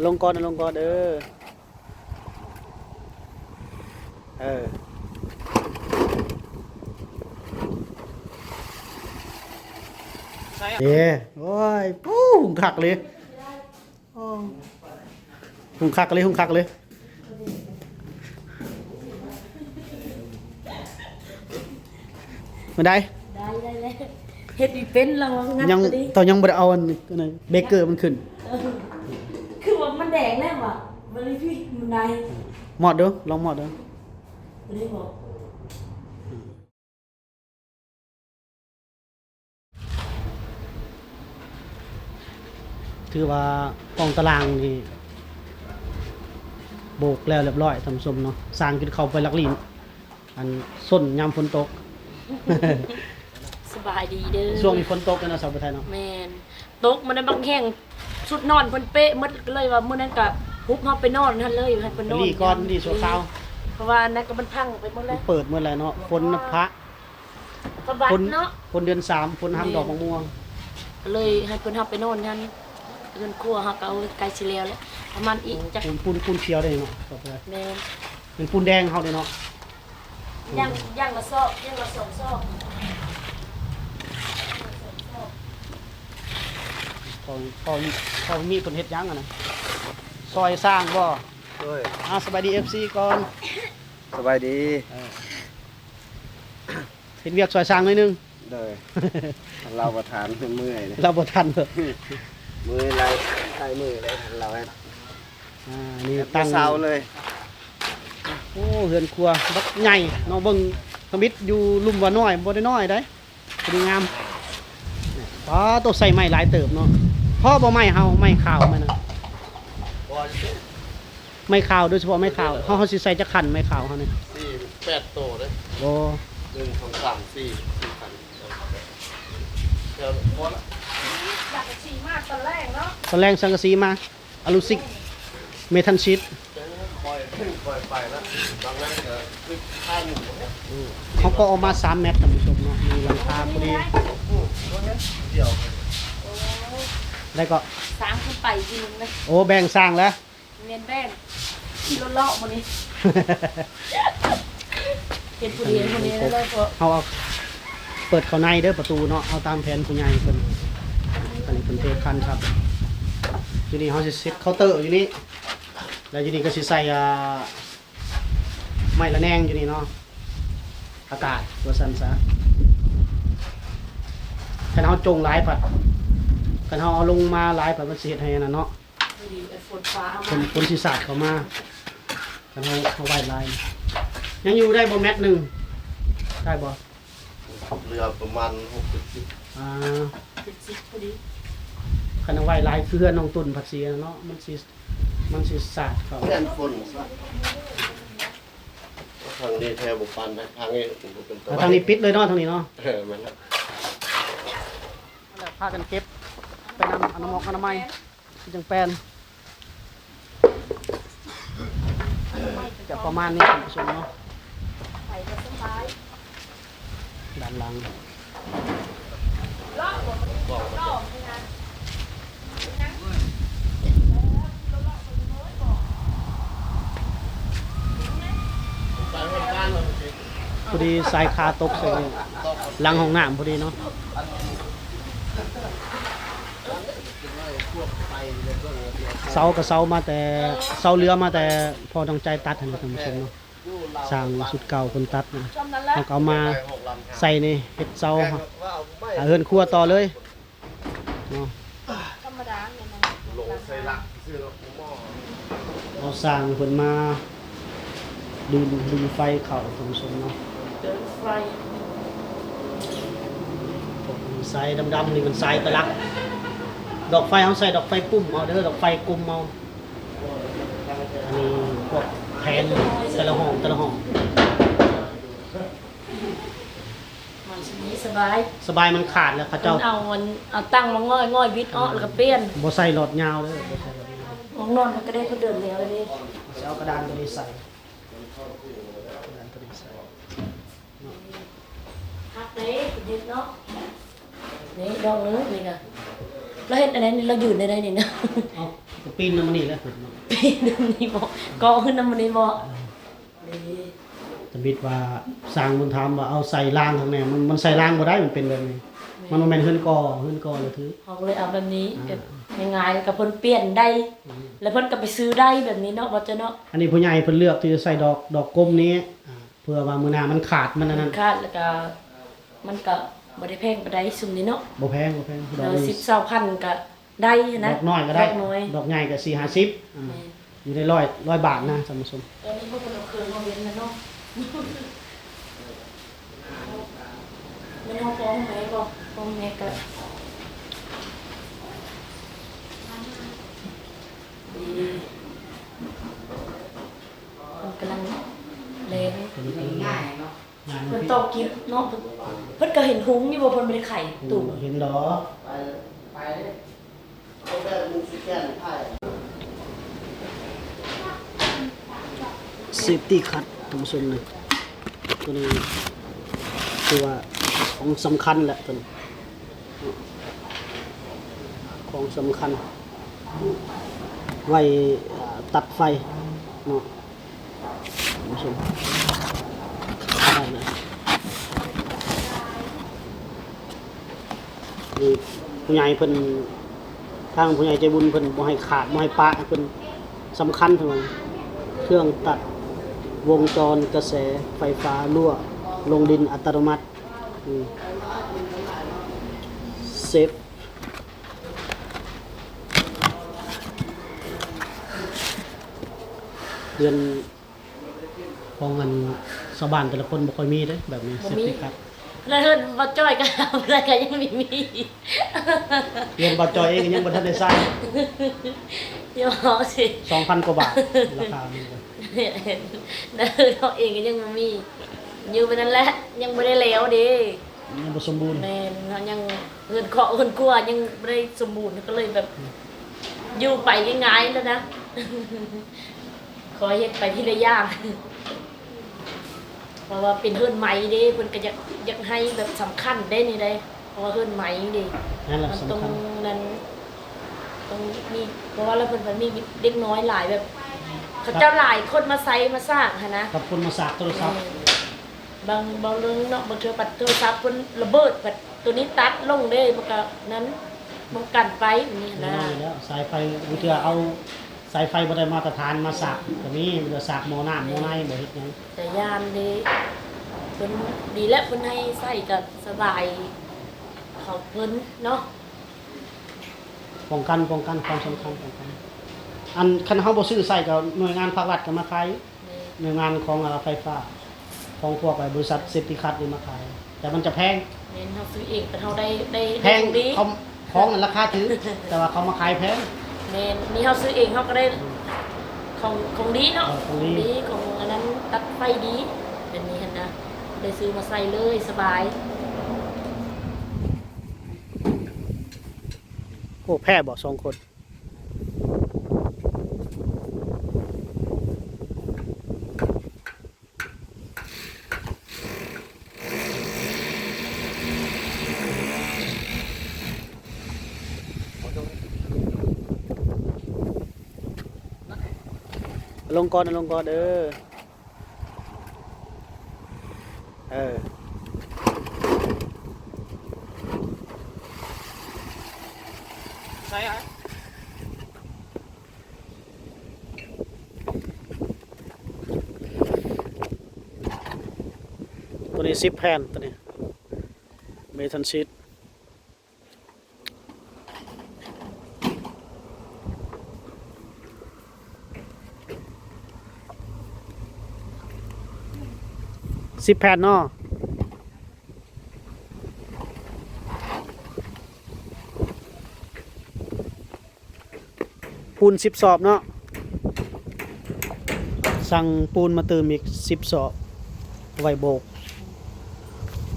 ລົງກ່ອນ ລົງກ່ອນ ເອີ ເອີ ເອີ ໂອ້ຍ ປູ້ ຫຸງຄັກເລີຍ ໂອ້ ຫຸງຄັກເລີຍ ຫຸງຄັກເລີຍ ມັນໄດ້ ໄດ້ ໄດ້ແລ້ວ ເຮັດບໍ່ເປັນລະ ຫຍັງ ເຮົາຍັງບໍ່ໄດ້ເອົາອັນ ອັນນັ້ນ ເບເກີມັນຂຶ້ນ ເອີ ຄືວ່າມັນແດງແລ້ວຫວາ ມັນນີ້ພີ່ ມັນໄດ້ ມອດດູ ລອງມອດດູ ບໍ່ໄດ້ບອກ ຖືວ່າກອງຕາລາງນີ້ໂບກແລ້ວລຽບຮ້ອຍ ທ່ານຜູ້ຊົມເນາະ ຊ່າງຈົນເຂົ້າໄປລັກລີ້ນ ອັນ ຊົນຍາມຝົນຕົກ ສະບາຍດີເດີ ຊ່ວງນີ້ຝົນຕົກເນາະ ສາວຜູ້ໄທເນາະ ແມ່ນ ຕົກມາໃນບັກແຫ້ງ ຊຸດນອນເພິ່ນເປະໝົດ ກໍເລີຍວ່າມື້ນັ້ນກໍຮຸບເຮົາໄປນອນຫັ້ນເລີຍ ໃຫ້ເພິ່ນນອນ ລີ້ກ່ອນ ລີ້ຊົ່ວຄາວ ເພາະວ່າອັນນັ້ນກໍມັນພັງໄປໝົດແລ້ວ ເປີດໝົດແລ້ວເນາະ ຝົນພະ ສະບັດເນາະ ຝົນເດືອນສາມ ຝົນຫ້າມດອກມະມ່ວງ ກໍເລີຍໃຫ້ເພິ່ນເຮົາໄປນອນຫັ້ນ ເຮືອນຄົວເຮົາກໍ ໂອ້ຍ ໃກ້ຊິແລ້ວແລ້ວ ປະມານອີກຈັກ ປູນ ປູນຂຽວໄດ້ເນາະ ແມ່ນ ເປັນປູນແດງເຮົາເດ້ເນາະ ຢ່າງ ຢ່າງລະຊອກ ຢ່າງລະສອງຊອກ ພໍ່ ພໍ່ ພໍ່ມີເພິ່ນເຮັດຫຍັງຫັ້ນນະ ຊ່ອຍສ້າງບໍ່? ໂດຍ ອ່າ ສະບາຍດີ ເອັຟຊີ ກ່ອນ ສະບາຍດີ ເອີ ເຮັດວຽກຊ່ອຍສ້າງໜ້ອຍໜຶ່ງ ໂດຍ ລາວບໍ່ທັນ ເມື່ອຍ ລາວບໍ່ທັນ ເມື່ອຍຫຼາຍ ຫຼາຍມື້ແລ້ວ ລາວເຮັດ ອ່າ ນີ້ຕັ້ງເຊົາເລີຍ ໂອ້ ເຮືອນຄົວບັກໃຫຍ່ເນາະ ເບິ່ງທຳອິດຢູ່ລຸ່ມວ່ານ້ອຍ ບໍ່ໄດ້ນ້ອຍໃດ ດີງາມ ປາໂຕ ໃສ່ໄມ້ຫຼາຍເຕີບເນາະ ພໍບໍ່ໄມ້ເຮົາ ໄມ້ຂາວມັນນະ ໄມ້ຂາວ ໂດຍສະເພາະໄມ້ຂາວ ເຮົາ ເຮົາຊິໃສ່ຈັກຄັນໄມ້ຂາວເຮົານີ້ ສີ່ ແປດໂຕເດ້ ໂອ້ ໜຶ່ງ ສອງ ສາມ ສີ່ ສີ່ຄັນ ແລ້ວພໍລະ ສັງກະສີມາຕອນແລງເນາະ ຕອນແລງສັງກະສີມາ ອາລູຊິກ ເມທັນຊີດ ເອີ ຄ່ອຍ ຄ່ອຍໄປລະ ບາງນັ້ນກໍຄືຂ້າງ ອືມ ເຮົາກໍເອົາມາສາມແມັດ ທ່ານຜູ້ຊົມເນາະ ມີຫຼັງຄາພໍດີ ອືມ ດຽວ ໄດ້ກໍ ສ້າງຂຶ້ນໄປທີໜຶ່ງນະ ໂອ້ ແບ່ງສ້າງແລ້ວ ແມ່ນແບ່ງ ຂີ່ລົດເລາະມື້ນີ້ ເຫັນຜູ້ດຽວມື້ນີ້ເລີຍ ເພາະເຮົາເອົາ ເປີດເຂົ້າໃນເດີປະຕູເນາະ ເອົາຕາມແຜນຜູ້ໃຫຍ່ເພິ່ນ ອັນນີ້ເພິ່ນເທຄານຄັບ ຢູ່ນີ້ເຮົາຊິເຊັດເຄົາເຕີຢູ່ນີ້ ແລ້ວຢູ່ນີ້ກໍຊິໃສ່ ອ່າ ໄມ້ລະແນງຢູ່ນີ້ເນາະ ອາກາດວ່າຊັ້ນຊະ ຄັນເຮົາຈົ່ງຫຼາຍພັດ ຄັນເຮົາເອົາລົງມາຫຼາຍພັດ ມັນຊິເຮັດໃຫ້ອັນນັ້ນເນາະ ຝົນ ຝົນຊິສາດເຂົ້າມາ ຄັນເຮົາ ເຮົາໄວ້ຫຼາຍ ຍັງຢູ່ໄດ້ບໍ່ແມັດໜຶ່ງ ໄດ້ບໍ່? ເຫຼືອປະມານຫົກເຈັດສິບ ອ່າ ເຈັດສິບພໍດີ ຄັນເອົາໄວ້ຫຼາຍຄືເຮືອນນ້ອງຕຸ່ນພັດເສຍເນາະ ມັນຊິ ມັນຊິສາດເຂົ້າ ແມ່ນຝົນ ທາງນີ້ແທ້ບໍ່ປານໃດ ທາງນີ້ເປັນ ທາງນີ້ປິດເລີຍເນາະ ທາງນີ້ເນາະ ເອີ ແມ່ນແລ້ວ ແລ້ວພາກັນເກັບໄປນຳ ອະນາມັຍ ຄືຈັ່ງແປນ ຈະປະມານນີ້ ທ່ານຜູ້ຊົມເນາະ ດ້ານຫຼັງ ພໍດີສາຍຄາຕົກໃສ່ ຫຼັງຫ້ອງນ້ຳພໍດີເນາະ ເຊົາກໍເຊົາມາແຕ່ ເຊົາເຫຼືອມາແຕ່ພໍ່ທອງໃຈຕັດຫັ້ນນະ ທ່ານຜູ້ຊົມເນາະ ຊ່າງຊຸດເກົ່າເພິ່ນຕັດນະ ເຮົາກໍເອົາມາໃສ່ນີ້ ເຮັດເຊົາ ຫາເຮືອນຄົວຕໍ່ເລີຍເນາະ ທຳມະດາ ລົງໃສ່ຫຼັກຊື່ເນາະ ໝໍ້ ເອົາຊ່າງເພິ່ນມາ ດຶງ ດຶງໄຟເຂົ້າ ທ່ານຜູ້ຊົມເນາະ ເດີນໄຟ ພວກສາຍດຳໆນີ້ມັນສາຍຕະຫຼັກ ດອກໄຟເຮົາໃສ່ດອກໄຟປຸ່ມເອົາເດີ ດອກໄຟກົມເອົາ ອັນນີ້ພວກແຜນແຕ່ລະຫ້ອງ ແຕ່ລະຫ້ອງ ມັນຊິມີສະບາຍ ສະບາຍ ມັນຂາດແລ້ວ ເຂົາເຈົ້າເອົາອັນ ເອົາຕັ້ງມາງ່ອຍໆ ບິດອອກ ອືມ ແລ້ວກໍປ່ຽນ ບໍ່ໃສ່ຫຼອດຍາວເດີ ບໍ່ໃສ່ຫຼອດຍາວ ຫ້ອງນອນມັນກໍໄດ້ ເພິ່ນເດີນແນວນີ້ ຊິເອົາກະດານຕົວນີ້ໃສ່ ກະດານຕົວນີ້ໃສ່ ຄັກເດ້ ເຮັດເນາະ ນີ້ດອກໜຶ່ງນີ້ກະ ລາວເຮັດອັນໃດນີ້ ລາວຢືນແນວໃດນີ້ນະ? ເອົາ ກໍປີນນຳອັນນີ້ແຫຼະ ປີນນຳນີ້ບໍ? ເກາະຂຶ້ນນຳອັນນີ້ບໍ? ເອີ ນີ້ ທຳອິດວ່າຊ່າງບຸນທຳວ່າເອົາໃສ່ລາງຂ້າງໃນ ມັນ ມັນໃສ່ລາງບໍ່ໄດ້ ມັນເປັນແບບນີ້ ແມ່ນ ມັນບໍ່ແມ່ນເຮືອນກໍ່ ເຮືອນກໍ່ລະຖື ເຮົາກໍເລີຍເອົາແບບນີ້ ອ່າ ແບບງ່າຍໆ ແລ້ວກໍເພິ່ນປ່ຽນໄດ້ ອືມ ແລ້ວເພິ່ນກໍໄປຊື້ໄດ້ແບບນີ້ເນາະ ບໍ່ເຈົ້າເນາະ. ອັນນີ້ຜູ້ໃຫຍ່ເພິ່ນເລືອກທີ່ຈະໃສ່ດອກ ດອກກົມນີ້ ອ່າ ເພື່ອວ່າມື້ໜ້າມັນຂາດ ມັນອັນນັ້ນ ມັນຂາດ ແລ້ວກໍມັນກໍບໍ່ໄດ້ແພງປານໃດຊຸມນີ້ເນາະ ບໍ່ແພງ ບໍ່ແພງ ດອກໜຶ່ງ ສິບ ຊາວພັນກໍໄດ້ຫັ້ນນະ ດອກນ້ອຍກໍໄດ້ ດອກນ້ອຍ ດອກໃຫຍ່ກໍສີ່ຫ້າສິບ ອ່າ ແມ່ນ ຢູ່ໃນຮ້ອຍ ຮ້ອຍບາດນະທ່ານຜູ້ຊົມ. ຕອນນີ້ພວກເພິ່ນເອົາເຄື່ອງມາເວັນແລ້ວເນາະ ແມ່ນເຮົາຟ້ອງແມ່ບໍ່ ຟ້ອງແມ່ກໍ ເພິ່ນກຳລັງແລງ ງ່າຍເນາະ ເພິ່ນຕອກກິບເນາະ ເພິ່ນ ເພິ່ນກໍເຫັນຮຸ້ງຢູ່ບໍ່ ເພິ່ນບໍ່ໄດ້ໄຂຕູ້ ເຫັນດອກ ໄປ ໄປເດ້ ເຊຟຕີ້ຄັດ ທ່ານຜູ້ຊົມ ນີ້ ໂຕນີ້ຖືວ່າຂອງສຳຄັນແຫຼະ ໂຕນີ້ ຂອງສຳຄັນ ໄວ້ ເອີ ຕັດໄຟເນາະ ທ່ານຜູ້ຊົມ ນີ້ ຜູ້ໃຫຍ່ເພິ່ນ ທາງຜູ້ໃຫຍ່ໃຈບຸນເພິ່ນບໍ່ໃຫ້ຂາດ ບໍ່ໃຫ້ປະ ເພິ່ນ ສຳຄັນເພິ່ນວ່າ ເຄື່ອງຕັດວົງຈອນກະແສໄຟຟ້າຮົ່ວລົງດິນອັດຕະໂນມັດ ອືມ ເຊຟ ເຮືອນ ຂອງອັນຊາວບ້ານແຕ່ລະຄົນບໍ່ຄ່ອຍມີເດ້ແບບນີ້ ບໍ່ມີ ເຊຟຕີ້ຄັດ ແລ້ວເຮືອນບ່າວຈ້ອຍກໍເອົາໄດ້ກໍຍັງມີ ມີ ເຮືອນບ່າວຈ້ອຍເອງກໍຍັງບໍ່ທັນໄດ້ໃຊ້ ຢ່າເວົ້າຊິ ສອງພັນກວ່າບາດ ລາຄາມັນກໍ ເຮືອນເຮົາເອງກໍຍັງບໍ່ມີ ຢູ່ແບບນັ້ນແຫຼະ ຍັງບໍ່ໄດ້ແລ້ວເດ້ ຍັງບໍ່ສົມບູນ ແມ່ນ ເຮົາຍັງ ເຮືອນຄອບເຮືອນຄົວຍັງບໍ່ໄດ້ສົມບູນ ກໍເລີຍແບບ ອືມ ຢູ່ໄປງ່າຍໆແລ້ວນະ ຂໍເຮັດໄປທີລະຢ່າງ ເພາະວ່າເປັນເຮືອນໃໝ່ເດ້ ເພິ່ນກໍຢາກ ຢາກໃຫ້ແບບສຳຄັນເດ້ນີ້ເດ້ ເພາະວ່າເຮືອນໃໝ່ເດ້ ນັ້ນແຫຼະ ມັນຕ້ອງ ສຳຄັນ ນັ້ນ ຕ້ອງມີ ເພາະວ່າລະເພິ່ນ ເພິ່ນມີເດັກນ້ອຍຫຼາຍ ແບບເຂົາເຈົ້າຫຼາຍຄົນມາໃຊ້ມາສາກຫັ້ນນະ ກັບຄົນມາສາກໂທລະສັບ ແມ່ນ ບາງ ບາງເລື່ອງເນາະ ບາງເທື່ອບັດໂທລະສັບເພິ່ນລະເບີດ ບັດໂຕນີ້ຕັດລົງເດ້ ມັນກໍນັ້ນ ປ້ອງກັນໄປແບບນີ້ຫັ້ນນະ ແນ່ນອນຢູ່ແລ້ວ ສາຍໄຟ ບາງເທື່ອເອົາສາຍໄຟບໍ່ໄດ້ມາດຕະຖານມາສາກກໍມີ ບາງເທື່ອສາກໝໍ້ນ້ຳ ແມ່ນ ໝໍ້ໃນ ບໍ່ເຮັດຫຍັງ ແຕ່ຢ້ານເດ້ ເພິ່ນ ດີແລ້ວເພິ່ນໃຫ້ໃຊ້ກໍສະບາຍຂອງເພິ່ນເນາະ ປ້ອງກັນ ປ້ອງກັນ ຄວາມສຳຄັນປ້ອງກັນ ອັນ ຄັນເຮົາບໍ່ຊື້ໃຊ້ກໍໜ່ວຍງານພາກລັດກໍມາຂາຍ ແມ່ນ ໜ່ວຍງານຂອງ ອາ ໄຟຟ້າ ຂອງພວກ ອາ ບໍລິສັດເຊຟຕີ້ຄັດນີ້ມາຂາຍ ແຕ່ມັນຈະແພງ ແມ່ນ ເຮົາຊື້ເອງ ແຕ່ເຮົາໄດ້ ໄດ້ ແພງ ໄດ້ຂອງດີ ຂອງ ຂອງນັ້ນລາຄາຖືກ ແຕ່ວ່າເຂົາມາຂາຍແພງ ແມ່ນ ນີ້ເຮົາຊື້ເອງ ເຮົາກໍໄດ້ ອືມ ຂອງ ຂອງດີເນາະ ເອີ ຂອງດີ ຂອງດີ ຂອງອັນນັ້ນ ຕັດໄຟດີ ແບບນີ້ຫັ້ນນະ ໄດ້ຊື້ມາໃຊ້ເລີຍ ສະບາຍ. ໂອ້ ແພ້ບໍ່ ສອງຄົນ ລົງກ່ອນ ລົງກ່ອນ ເອີ. ເອີ ໃສ່ອະ ໂຕນີ້ສິບແຜ່ນ ໂຕນີ້ ເມທັນຊີດ. ສິບແຜ່ນເນາະ ປູນສິບສອບເນາະ ສັ່ງປູນມາຕື່ມອີກສິບສອບ ໄວ້ໂບກ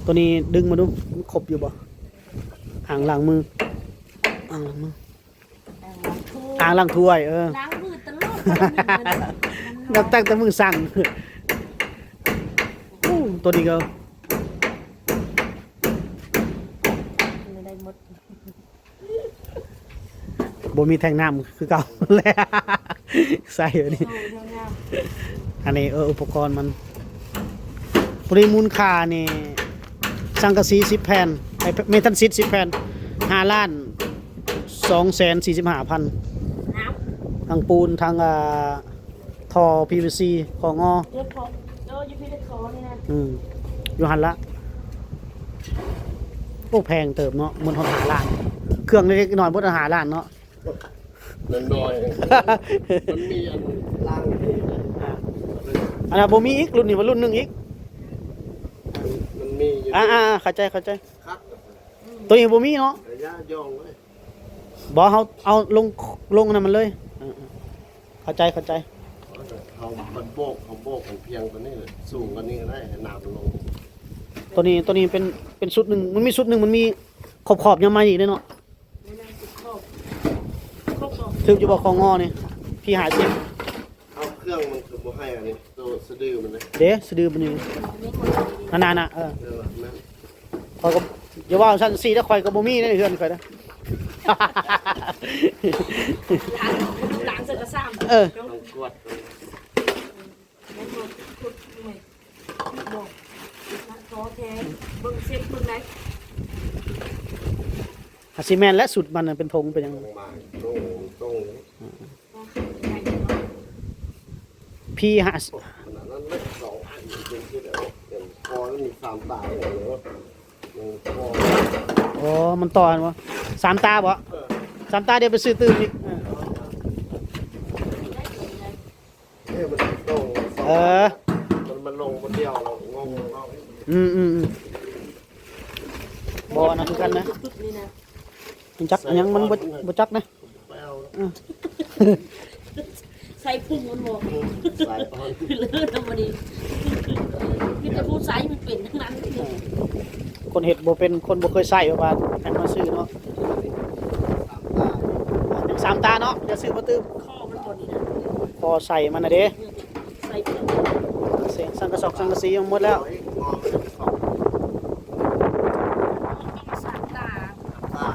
ໂຕນີ້ດຶງມາດູ ມັນຄົບຢູ່ບໍ່? ອ່າງລ້າງມື ອ່າງລ້າງມື ອ່າງລ້າງຖ້ວຍ ອ່າງລ້າງຖ້ວຍ ເອີ ລ້າງມືຕະຫຼອດ ນັບຕັ້ງແຕ່ມື້ສັ່ງ ໂອ້ ໂຕນີ້ກໍໄດ້ໝົດ. ບໍ່ມີແທງນ້ຳຄືເກົ່າແຫຼະ ໃສ່ອັນນີ້ ອັນນີ້ ເອີ ອຸປະກອນມັນ ພໍດີມູນຄ່ານີ້ ສັງກະສີສິບແຜ່ນ ໄອ້ ເມທັນຊີດສິບແຜ່ນ ຫ້າລ້ານສອງແສນສີ່ສິບຫ້າພັນ ທັງປູນ ທັງ ອ່າ ທໍ່ ພີວີຊີ ຂອງງໍ ເອີ ຢູ່ພີວີຊີນີ້ນະ ອືມ ຢູ່ຫັ້ນລະ ໂອ້ ແພງເຕີບເນາະ ໝົດຮອດຫ້າລ້ານ ເຄື່ອງເລັກໆນ້ອຍໆ ໝົດຫ້າລ້ານເນາະ ນ້ອຍໆ ມັນມີອັນລ່າງນີ້ນະ ອ່າ ອັນນັ້ນບໍ່ມີອີກ ລຸ້ນນີ້ວ່າລຸ້ນໜຶ່ງອີກ ມັນມີຢູ່ ອ່າໆ ເຂົ້າໃຈ ເຂົ້າໃຈ ຄັກ ໂຕນີ້ບໍ່ມີເນາະ ໄລຍະຍ່ອງເລີຍ ບໍ່ ເຮົາເອົາລົງ ລົງອັນນັ້ນມັນເລີຍ ເອີໆ ເຂົ້າໃຈ ເຂົ້າໃຈ ເຮົາບັນໂບກ ເຮົາໂບກໃຫ້ພຽງກວ່ານີ້ ສູງກວ່ານີ້ກໍໄດ້ ໃຫ້ນ້ຳມັນລົງ ໂຕນີ້ ໂຕນີ້ເປັນ ເປັນຊຸດໜຶ່ງ ມັນມີຊຸດໜຶ່ງ ມັນມີຂອບໆ ຍັງມາອີກເດ້ເນາະ ຖືກຢູ່ບໍ່ ຂອງງໍນີ້ ພີຫ້າສິບ ເອົາ ເຄື່ອງມັນຄືບໍ່ໃຫ້ອັນນີ້ ໂຕສະດືມັນເດ້ ເດ້ ສະດືມັນນີ້ ນັ້ນໆ ເອີ ເອີ ນັ້ນ ຂ້ອຍກໍ ຢ່າເວົ້າຊັ້ນຊີ້ເດີ ຂ້ອຍກໍບໍ່ມີໃນເຮືອນຂ້ອຍເດີ ຫຼານ ຫຼານເຊິ່ງກະຊ້ຳ ເອີ ຕ້ອງກວດ ແມ່ນບໍ່? ບໍ່ ບໍ່ ຂໍແທ້ ເບິ່ງເຊັກເບິ່ງໄດ໋ ອາ ຊິແມ່ນແຫຼະ ຊຸດມັນນະເປັນຖົງເປັນຫຍັງ ພີຫ້າສິບ ອັນນັ້ນເລກສອງອັນ ເປັນທີ່ແລ້ວ ພໍມັນມີສາມຕາເນາະ ໂອ້ ມັນຕໍ່ກັນບໍ່? ສາມຕາບໍ່? ເອີ ສາມຕາ ດຽວໄປຊື້ຕື່ມອີກ ເອີ ເອີ ມັນຕ້ອງ ເອີ ມັນ ມັນລົງບໍ່ດຽວ ແລ້ວງົງເນາະ ອືມໆໆ ບໍ່ ອັນນັ້ນຄືກັນນະ ຈັກຫຍັງມັນບໍ່ ບໍ່ຈັກນະ ໄປເອົາ ເອີ ໃສ່ພຸ້ນມັນບໍ່ ສາຍອ່ອນ ເລີນນຳບັດນີ້ ມີແຕ່ຜູ້ໃຊ້ມັນເປັນທັງນັ້ນ ເອີ ຄົນເຮັດບໍ່ເປັນ ຄົນບໍ່ເຄີຍໃຊ້ ວ່າແມ່ນມາຊື້ເນາະ ສາມຕາ ຍັງສາມຕາເນາະ ຢ່າຊື້ມາຕື່ມ ຂໍ້ມັນບໍ່ນີ້ນະ ພໍໃສ່ມັນນະເດ້ ໃສ່ເຄື່ອງ ສັງກະສອກສັງກະສີຍັງໝົດແລ້ວ ສາມຕາ ສາມຕາແລ້ວ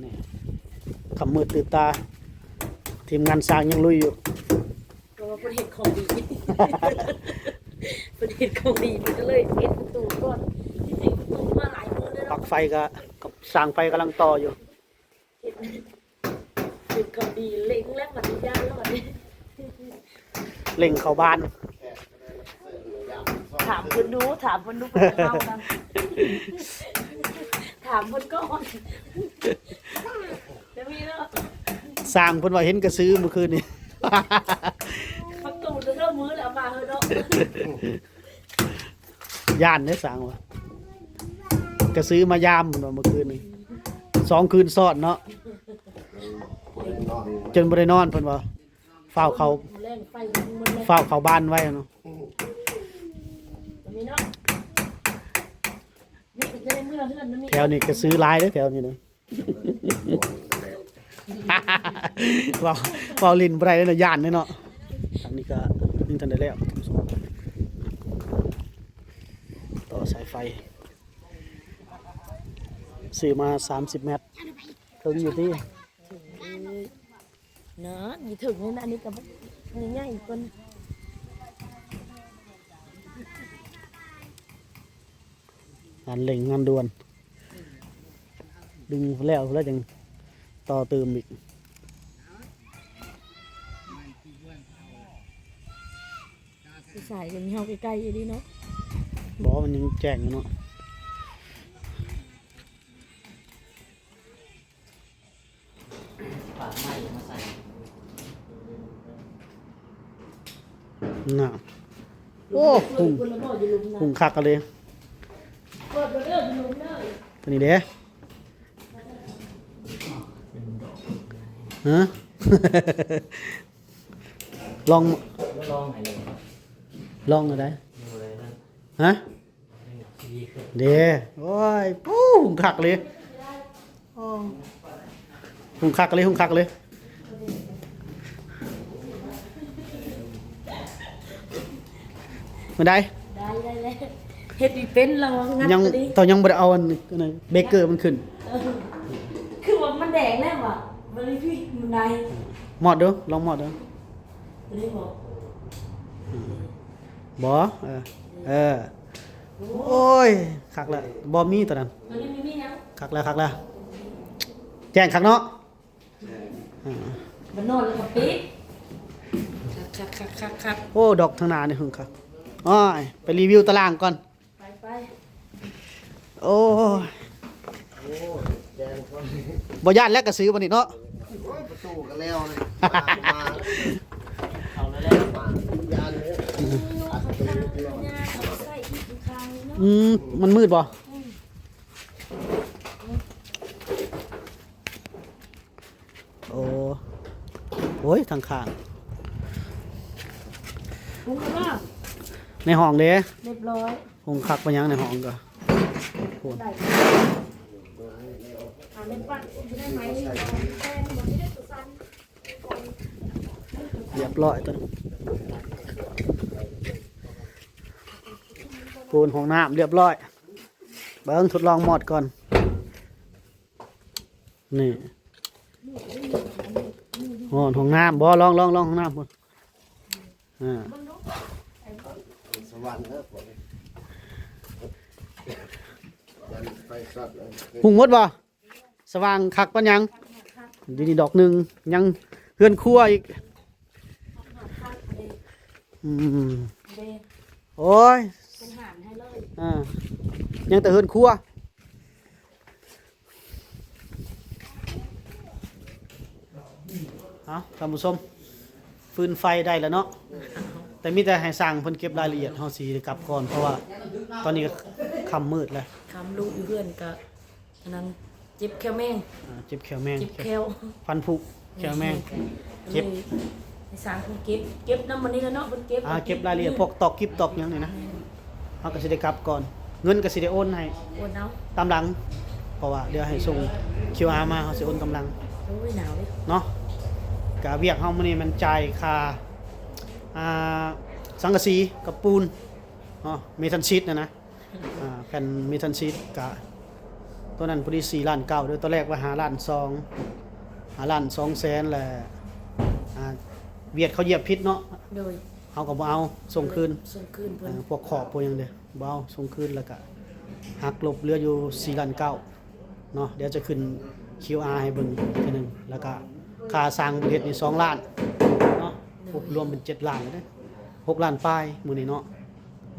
ນີ້ ຄ່ຳມືດຕື່ນຕາ ທີມງານຊ່າງຍັງລຸຍຢູ່ ເພາະວ່າເພິ່ນເຮັດຂອງດີ ເພິ່ນເຮັດຂອງດີ ເພິ່ນກໍເລີຍເຮັດປະຕູກ່ອນ ທີ່ຈິງປະຕູມາຫຼາຍມື້ແລ້ວ ປັກໄຟກໍ ຊ່າງໄຟກຳລັງຕໍ່ຢູ່ ເຮັດ ເຮັດຂອງດີ ເລັ່ງແລ້ວບັດນີ້ ຢ້ານແລ້ວບັດນີ້ ເລັ່ງເຂົ້າບ້ານ ຖາມເພິ່ນດູ ຖາມເພິ່ນດູ ເພິ່ນຈະເວົ້ານຳ ຖາມເພິ່ນກ່ອນ ແຕ່ມີເນາະ ຊ່າງເພິ່ນວ່າເຫັນກະສືມື້ຄືນນີ້ ປະຕູເລີ່ມມືແລ້ວ ມາເຮີເນາະ ຢ້ານເດ້ຊ່າງວ່າ ກະສືມາຢາມເພິ່ນວ່າມື້ຄືນນີ້ ສອງຄືນຊ້ອນເນາະ ບໍ່ໄດ້ນອນ ຈົນບໍ່ໄດ້ນອນເພິ່ນວ່າ ຟ້າວເຂົ້າ ຟ້າວເຂົ້າບ້ານໄວ້ເນາະ ແຖວນີ້ກະສືຫຼາຍເດ້ ແຖວນີ້ເດ້ ເວົ້າ ເວົ້າຫຼິ້ນບໍ່ໄດ້ເນາະ ຢ້ານເດ້ເນາະ ອັນນີ້ກໍຍັງທັນໄດ້ແລ້ວ ຕໍ່ສາຍໄຟ ຊື້ມາສາມສິບແມັດ ເຖິງຢູ່ຕິ ນະ ຢູ່ເຖິງນີ້ນະ ອັນນີ້ກໍໃຫຍ່ກວ່າ ງານເລັ່ງງານດ່ວນ ດຶງແລ້ວແລ້ວຈັ່ງຕໍ່ຕື່ມອີກ ສາຍກໍມີເຮົາໃກ້ໆອີ່ຫຼີເນາະ ບໍ່ ມັນຍັງແຈ້ງຢູ່ເນາະ. ນະ ໂອ້ ຫຸງ ຫຸງຄັກອີ່ຫຼີ ໂຕນີ້ເດ້ ຮະ ລອງ ລອງໃດ ຮະ ເດ້ ໂອ້ຍ ຫຸງຄັກອີ່ຫຼີ ໂອ້ ຫຸງຄັກອີ່ຫຼີ ຫຸງຄັກອີ່ຫຼີ ແມ່ນໃດ ໄດ້ ໄດ້ແລ້ວ ເຮັດບໍ່ເປັນລະ ງານ ຍັງ ໂຕນີ້ ເຈົ້າຍັງບໍ່ໄດ້ເອົາອັນ ອັນນັ້ນ ເບເກີມັນຂຶ້ນ ເອີ ຄືວ່າມັນແດງແລ້ວວ່າ ມັນມີພີ້ມັນໄດ້ ມອດດູ ລອງມອດດູ ຕົວນີ້ບໍ່ ອືມ ບໍ່ ເອີ ເອີ ໂອ້ຍ ຄັກແລ້ວ ບໍ່ມີຕົວນັ້ນ ຕົວນີ້ມີ ມີຫຍັງ ຄັກແລ້ວ ຄັກແລ້ວ ແຈ້ງຄັກເນາະ ອ່າ ມັນນອນແລ້ວກໍປິດ ຄັກໆໆໆໆ ໂອ້ ດອກທາງໜ້ານີ້ຫຶງຄັກ ໂອ້ຍ ໄປຣີວິວຕາລ່າງກ່ອນ ໄປໆ ໂອ້ຍ ໂອ້ຍ ແຈ້ງ ບໍ່ຢ້ານແລ້ວກະສືບັດນີ້ເນາະ ໂອ້ຍ ປະຕູກໍແລ້ວເລີຍ ມາ ມາ ເຂົ້າແລ້ວ ມາ ຢ້ານເລີຍ ອືມ ມັນມືດບໍ່? ອືມ ໂອ້ ໂອ້ຍ ທາງຂ້າງ ໃນຫ້ອງເດ້ ຮຽບຮ້ອຍ ຫົງຄັກປານຫຍັງໃນຫ້ອງກໍ ໂອ້ ຮຽບຮ້ອຍຕົວນີ້ ປູນຫ້ອງນ້ຳຮຽບຮ້ອຍ ເບິ່ງທົດລອງມອດກ່ອນ ນີ້ ຮອດຫ້ອງນ້ຳບໍ່ ລອງ ລອງ ລອງຫ້ອງນ້ຳພຸ້ນ ອ່າ ສະຫວ່າງເດີ ໄຟຊັດເລີຍ ຮຸ່ງໝົດບໍ່? ສະຫວ່າງຄັກປານຫຍັງ ຢູ່ນີ້ດອກໜຶ່ງ ຍັງເຮືອນຄົວອີກ ອືມ ໂອ້ຍ ເປັນຫານໃຫ້ເລີຍ ອ່າ ຍັງແຕ່ເຮືອນຄົວ ເອົາ ທ່ານຜູ້ຊົມ ຟືນໄຟໄດ້ແລ້ວເນາະ ແຕ່ມີແຕ່ໃຫ້ຊ່າງເພິ່ນເກັບລາຍລະອຽດ ເຮົາຊິໄດ້ກັບກ່ອນ ເພາະວ່າຕອນນີ້ກໍຄ່ຳມືດແລ້ວ ຄ່ຳ ລູກຢູ່ເຮືອນກໍ ອັນນັ້ນເຈັບແຂ້ວແມງ ອ່າ ເຈັບແຂ້ວແມງ ເຈັບແຂ້ວ ຟັນຜຸ ແຂ້ວແມງ ແມ່ນ ເຈັບ ໃຫ້ຊ່າງເພິ່ນເກັບ ເກັບນຳມື້ນີ້ແຫຼະເນາະ ເພິ່ນເກັບ ອ່າ ເກັບລາຍລະອຽດ ອືມ ພວກຕອກກິບຕອກຫຍັງນີ້ນະ ແມ່ນ ເຮົາກໍຊິໄດ້ກັບກ່ອນ ເງິນກໍຊິໄດ້ໂອນໃຫ້ ໂອນເອົາ ຕາມຫຼັງ ເພາະວ່າດຽວໃຫ້ສົ່ງຄິວອາມາ ເຮົາຊິໂອນຕາມຫຼັງ ໂອ້ຍ ໜາວເດ້ ເນາະ ກະວຽກເຮົາມື້ນີ້ແມ່ນຈ່າຍຄ່າ ອ່າ ສັງກະສີກັບປູນເນາະ ເມທັນຊີດນະນະ ອ່າ ແຜ່ນເມທັນຊີດກະ ຕົວນັ້ນພໍດີສີ່ລ້ານເກົ້າເດີ ຕອນແລກວ່າຫ້າລ້ານສອງ ຫ້າລ້ານສອງແສນ ແລະ ອ່າ ຫວຽດເຂົາຢຽບຜິດເນາະ ໂດຍ ເຮົາກໍບໍ່ເອົາ ສົ່ງຄືນ ສົ່ງຄືນເພິ່ນ ອ່າ ພວກຂອບພວກຫຍັງເດ້ ບໍ່ເອົາ ສົ່ງຄືນ ແລ້ວກະຫັກລົບເຫຼືອຢູ່ສີ່ລ້ານເກົ້າເນາະ ດຽວຈະຂຶ້ນຄິວອາໃຫ້ເບິ່ງເທື່ອໜຶ່ງ ແລ້ວກະຄ່າຊ່າງເຮັດນີ້ສອງລ້ານເນາະ ໂດຍ ໂອ້ ລວມເປັນເຈັດລ້ານແລ້ວເດ້ ຫົກລ້ານປາຍມື້ນີ້ເນາະ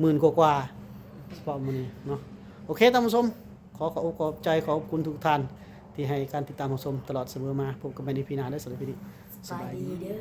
ໝື່ນກວ່າໆ ສະເພາະມື້ນີ້ເນາະ ໂອເຄ ທ່ານຜູ້ຊົມ ຂໍຂອບອົກຂອບໃຈ ຂອບຄຸນທຸກທ່ານທີ່ໃຫ້ການຕິດຕາມຮັບຊົມຕະຫຼອດສະເໝີມາ ພົບກັນໃໝ່ໃນອີພີໜ້າເດີ ສຳລັບຄລິບນີ້ ສະບາຍດີ ສະບາຍດີເດີ.